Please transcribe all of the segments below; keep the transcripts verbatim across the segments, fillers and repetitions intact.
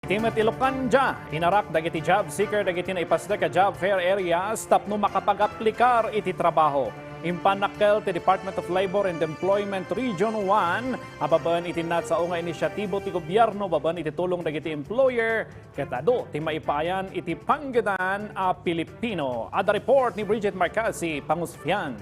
Iti met Ilocandia, inarak dagiti job seeker dagiti naipasdek a job fair areas tapno makapag-aplikar iti trabaho. Impannakkel ti Department of Labor and Employment Region one a babaen iti nagsao nga inisyatibo ti gobyerno babaen iti tulong dagiti employer ket adu ti maipaayan iti panggedan a Pilipino. Adda report ni Bridget Marcasi, Pangusfian.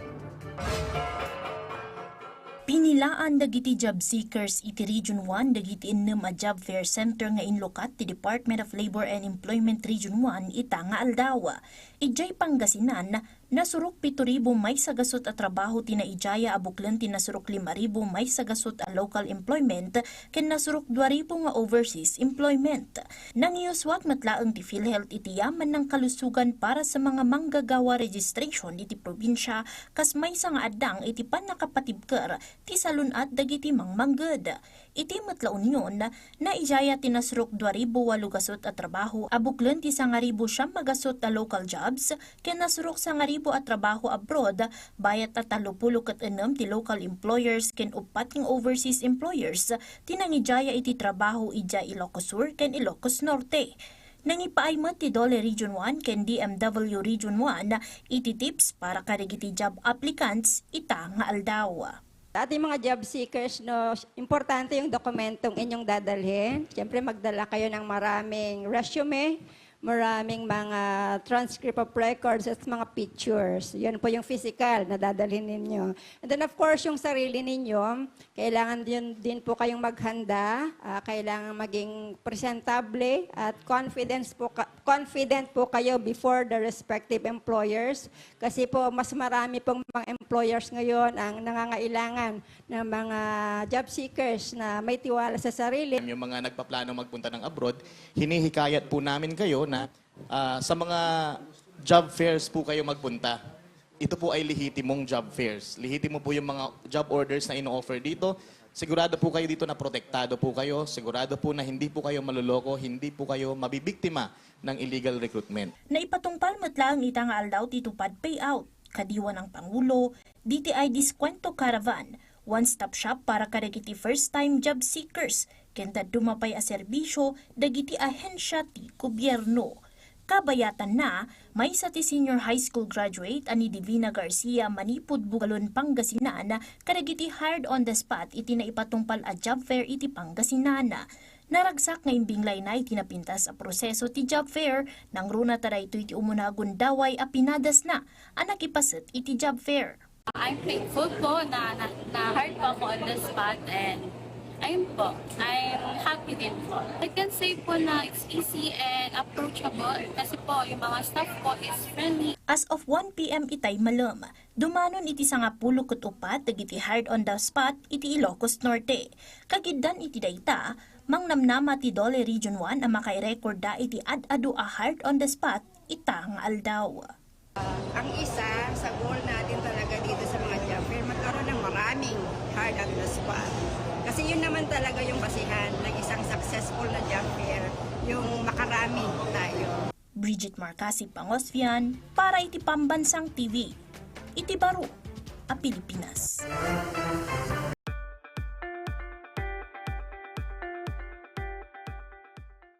Pinilaan dagiti job seekers iti Region one dagiti ennem a job fair center nga inlukat ti Department of Labor and Employment Region one ita nga aldaw. Idiay Pangasinan, nasurok pito ribu maysa gasut a trabaho ti naijaya a buklen ti nasurok lima ribu maysa gasut a local employment ken nasurok dua ribu nga overseas employment. Nangiyuswat met laeng ti PhilHealth iti Yaman nang Kalusugan para sa mga manggagawa registration iti probinsia kas maysa nga addang iti pannakapatibker ti salun-at dagiti mangmangged. Iti met La Union, naijaya ti nasurok dua ribu walo gasut a trabaho a buklen ti sangaribu siam a gasut a local jobs ken nasurok sangaribu a trabaho abroad, bayat a tallopulo ket ennem ti local employers ken uppat nga overseas employers ti nangijaya iti trabaho idiay Ilocos Sur ken Ilocos Norte. Nangipaay met ti DOLE Region one ken D M W Region one iti tips para kadagiti job applicants ita nga aldaw. Sa ating mga job seekers, no, importante yung dokumentong inyong dadalhin. Siyempre, magdala kayo ng maraming resume, maraming mga transcript of records at mga pictures. Yan po yung physical na dadalhin ninyo. And then, of course, yung sarili ninyo, kailangan din, din po kayong maghanda, ah, kailangan maging presentable at confidence po ka-, confident po kayo before the respective employers. Kasi po, mas marami pong mga employers ngayon ang nangangailangan ng mga job seekers na may tiwala sa sarili. Yung mga nagpaplano magpunta ng abroad, hinihikayat po namin kayo na, ah, sa mga job fairs po kayo magpunta. Ito po ay lehitimong job fairs. Lehitimo po yung mga job orders na ino-offer dito. Sigurado po kayo dito na protektado po kayo. Sigurado po na hindi po kayo maloloko, hindi po kayo mabibiktima ng illegal recruitment. Naipatungpal met laeng ita nga aldaw ti tupad payout, kadi Wanang Pangulo, D T I Diskwento Caravan, one-stop shop para kadagiti first-time job seekers, ken dadduma pay a serbisyo dagiti ahensya ti gobierno. Kabayatanna, maysa ti senior high school graduate a ni Divina Garcia, Manipud, Bugalon, Pangasinan, kadagiti hired on the spot iti naipatungpal a job fair iti Pangasinan. Naragsak nga imbinglayna iti napintas a proseso ti job fair, nangruna ta daytoy ti umuna a gundaway a pinadasna a nakipaset iti job fair. I'm thankful po na, na, na-hired po ako on the spot, and ayun po, I'm happy din po. I can say po na it's easy and approachable kasi po yung mga staff po is friendly. As of one P M itay malem, dumanon iti sangapulo ket uppat dagiti hired on the spot iti Ilocos Norte. Kagiddan iti dayta, mangnamnama ti DOLE Region one a makairekorda iti ad-adu a hired on the spot ita nga aldaw. Ang isa sa goal natin talaga dito sa mga job fair, magkaroon ng maraming hired on the spot. Kasi yun naman talaga yung basihan ng isang successful na job fair, yung makarami tayo. Bridget Marcasi, Pangosfian, para iti Pambansang T V, iti baro a Pilipinas.